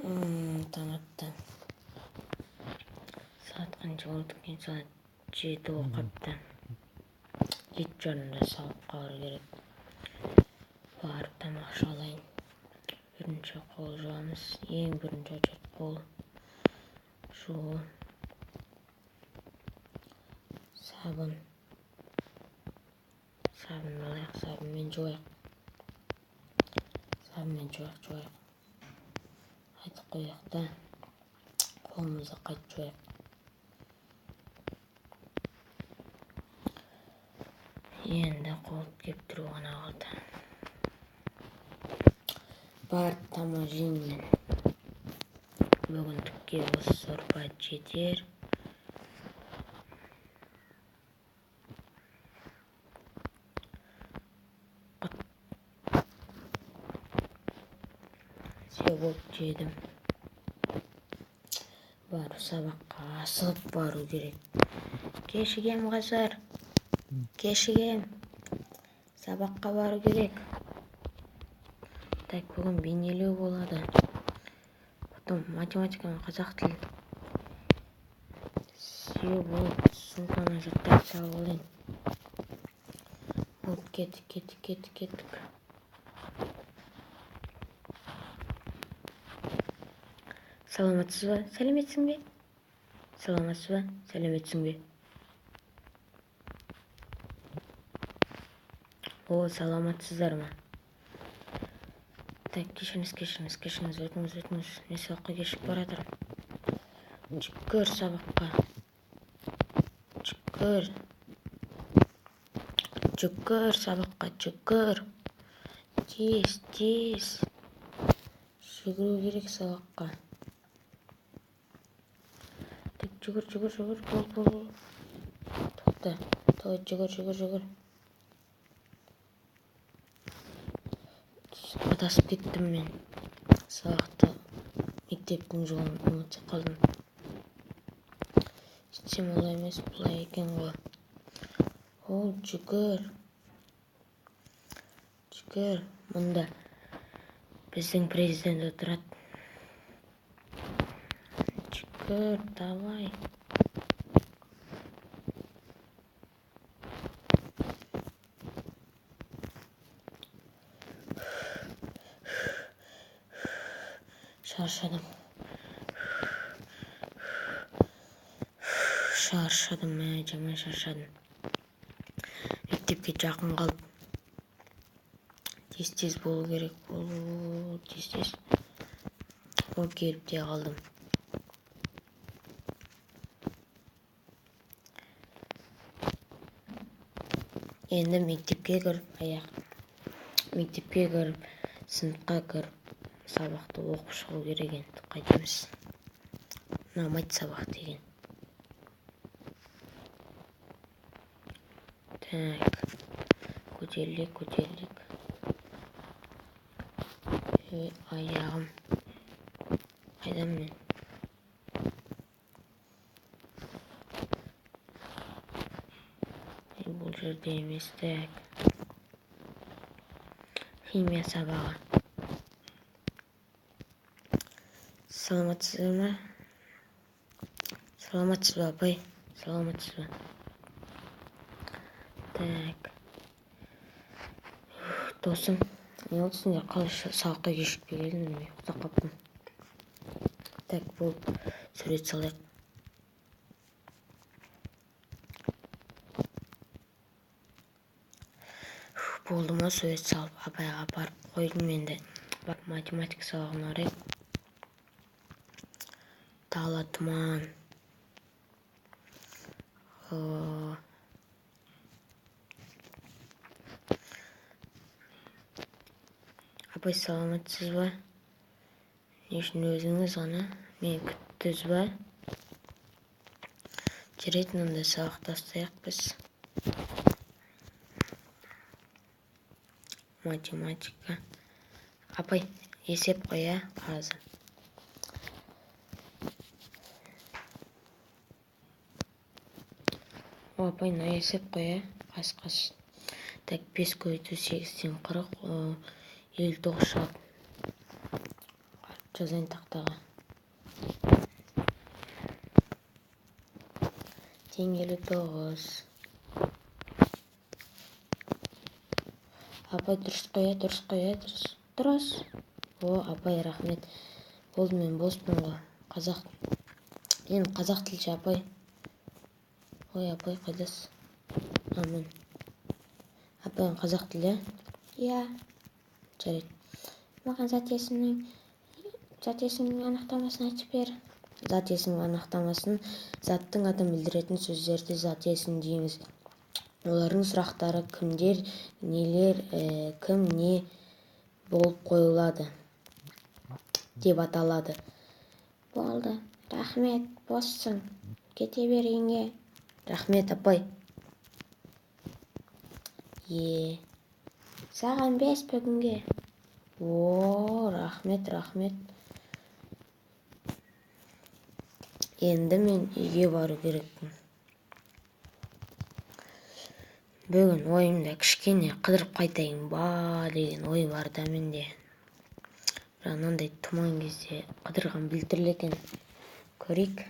Таң атты. Сағат қанша болды екен? Сағат 7 болып қапты. 7:30-да сабаққа бару керек. Барып тамақ іше алайын. Бірінші қол жуамыз. Ең бірінші очередь қол жуу. Сабын. Сабын алайық, сабынмен жуайық. Сабынмен жуайық, жуайық. Айтып қояйық та, қолымызды қайтып жуайық. Енді қол кептіру ғана қалды. Барып тамақ жеймін мен. Бүгіндікке осы сорпа жетер. Болып жедім. Барып сабаққа асығып бару керек. Кешігем қазір. Кешігем. Сабаққа бару керек. Так, бүгін бейнелеу болады. Потом математика мен қазақ тілі. Все болып, сумканы заттарды салып алайын. Болып, кеттік, кеттік, кеттік, кеттік. Саламатсыз ба? Сәлеметсің бе? Саламатсыз ба? Сәлеметсің бе? О, саламатсыздар ма? Так, кешіріңіз, кешіріңіз, кешіріңіз, өтіңіз, өтіңіз. Мен сабаққа кешігіп бара жатырмын. Жүгір сабаққа. Жүгір. Жүгір сабаққа, жүгір. Тез, тез. Жүгіру керек сабаққа. Так, жүгір, жүгір, жүгір, бол, бол, бол. Тоқта, давай, жүгір, жүгір, жүгір. Адасып кеттім мен. Сабақты мектептің жолын ұмытып қалдым. Сөйтсем олай емес, былай екен ғой. Ол жүгір. Жүгір. Мұнда біздің президент отырады. Жүгір, давай. Шаршадым. Шаршадым, мә, жаман шаршадым. Мектепке жақын қалып. Тез-тез болу керек, болу, тез-тез. Ол келіп те қалдым. Енді мектепке кіріп, аяқ. Мектепке кіріп, сыныпқа кіріп, сабақты оқып шығу керек енді. Қайтеміз. Ұнамайды сабақ деген. Так. Көтерілейік, көтерілейік. Ей, аяғым. Қайдам мен? Ей, бұл жерде емес, так. Химия сабағы. Саламатсыз ба? Саламатсыз ба, апай? Саламатсыз ба? Так. Досым, не болды сендер? Қалай сабаққа кешігіп келдің? Мен ұйықтап қалыппын. Так, болды. Сурет салайық. Болды ма, сурет салып апайға апарып қойдым енді. Барып математика сабағына барайық. Дала тұман. Апай, саламатсыз ба? Не үшін өзіңіз ғана мені күттіңіз ба? Жарайды, онда сабақ тастайық біз. Математика. Апай, есеп қой, ә, қазір. О, апай, мына есеп қой, ә, қас, қас. Так, 5 көбейту 8 тең 40, 59 шығады. Жазайын тақтаға. Тең 59. Апай дұрыс қоя, дұрыс қоя, дұрыс. Дұрыс. О, апай, рахмет. Болды, мен боспын ғой. Қазақ. Енді қазақ тілші апай. Ой, апай, қайдасыз? Амин. Апай, қазақ тілі? Иә. Жарайды. Маған зат есімнің анықтамасын айтып бер. Зат есімнің анықтамасын заттың атын білдіретін сөздерді зат есім дейміз. Олардың сұрақтары кімдер, нелер, кім, не болып қойылады деп аталады. Болды, рахмет, боссың. Кете бер үйіңе. Рахмет, апай. Е. Саған 5 бүгінге. О, рахмет, рахмет. Енді мен үйге бару керекпін. Бүгін ойымда кішкене қыдырып қайтайын ба деген ой бар да менде. Бірақ мынандай тұман кезде қыдырған біртүрлі екен. Көрейік.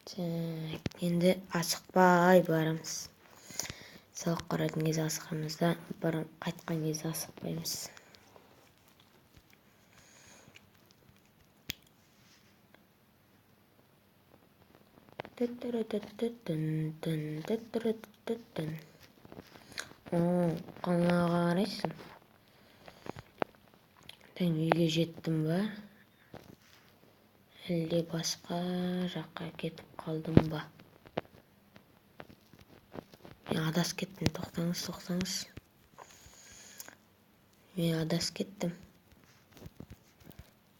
Так, енді асықпай барамыз. Сабақ қарайтын кезде асыққанбыз да, қайтқан кезде асықпаймыз. О, қалай қарайсың? Тәң үйге жеттім ба? Әлде басқа жаққа кетіп қалдым ба? Мен адасып кеттім, тоқтаңыз, тоқтаңыз. Мен адасып кеттім.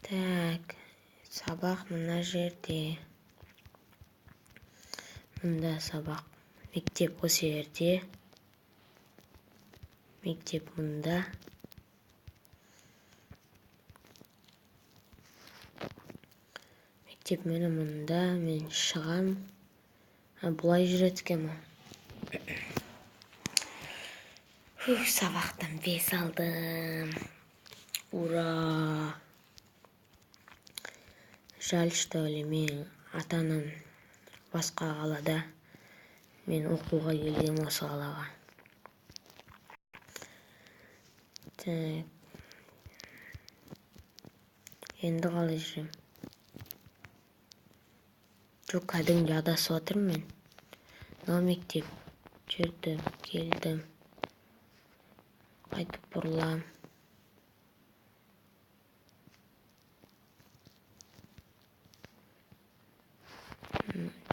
Так, сабақ мына жерде. Мында сабақ. Мектеп осы жерде. Мектеп мында. Мектеп мені мында, мен шығам. Бұлай жүреді екен ғой. Фух, сабақтан 5 алдым. Ура! Жаль, что ли, мен ата-анам басқа қалада. Мен оқуға келгем осы қалаға. Так. Енді қалай жүрем? Жоқ, кәдімгідей адасып жатырмын мен. Мынау мектеп. Жүрдім, келдім. Қайтып бұрылам.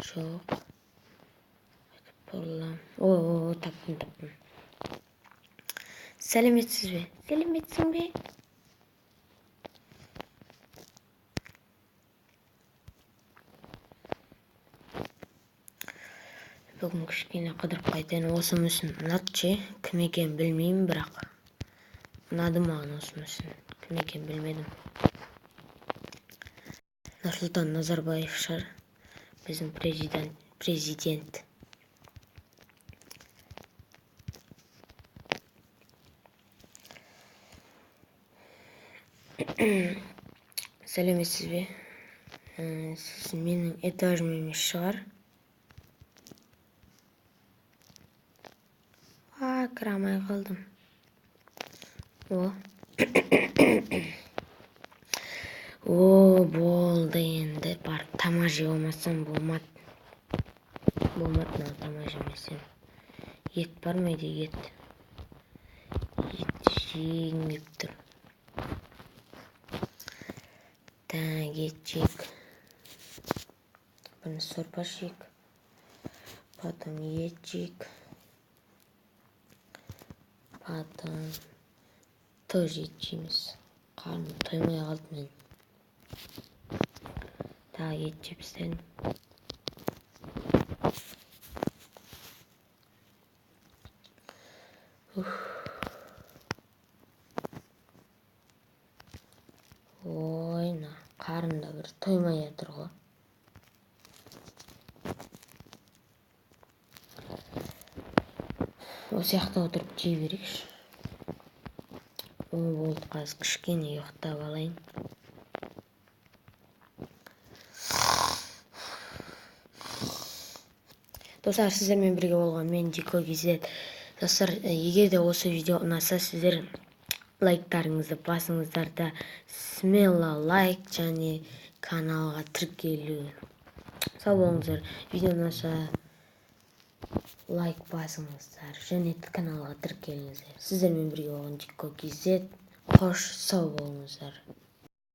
Жоқ. Қайтып бұрылам. О, о, о, таптым, таптым. Сәлеметсіз бе? Сәлеметсің бе? Бүгін кішкене қыдырып қайтайын. Осы мүсін ұнады ше? Кім екенін білмеймін, бірақ ұнады маған осы мүсін. Кім екенін білмедім. Нұрсұлтан Назарбаев шығар, біздің президент. Сәлеметсіз бе? Сіз менің этажым емес шығар. А, кіре алмай қалдым. О. О, болды енді. Барып тамақ жеп алмасам болмады. Болмады мынау тамақ жемесем. Ет бар ма үйде? Ет. Ет жегім келіп тұр. Так, ет жейік. Бұны сорпа жейік. Потом ет жейік. Потом тоже ет жейміз. Қарным тоймай қалды мен. Тағы ет жеп тастайын. Уф. Ой, мына қарным да бір тоймай жатыр ғой. Осы жақта отырып жей берейікші. О, болды, қазір кішкене ұйықтап алайын. Достар, сіздермен бірге болған мен Дико KZ. Достар, егер де осы видео ұнаса, сіздер лайктарыңызды басыңыздар да, смело лайк және каналға тіркелу. Сау болыңыздар. Видео ұнаса лайк басыңыздар және каналға тіркеліңіздер. Сіздермен бірге болған Дико KZ. Қош, сау болыңыздар.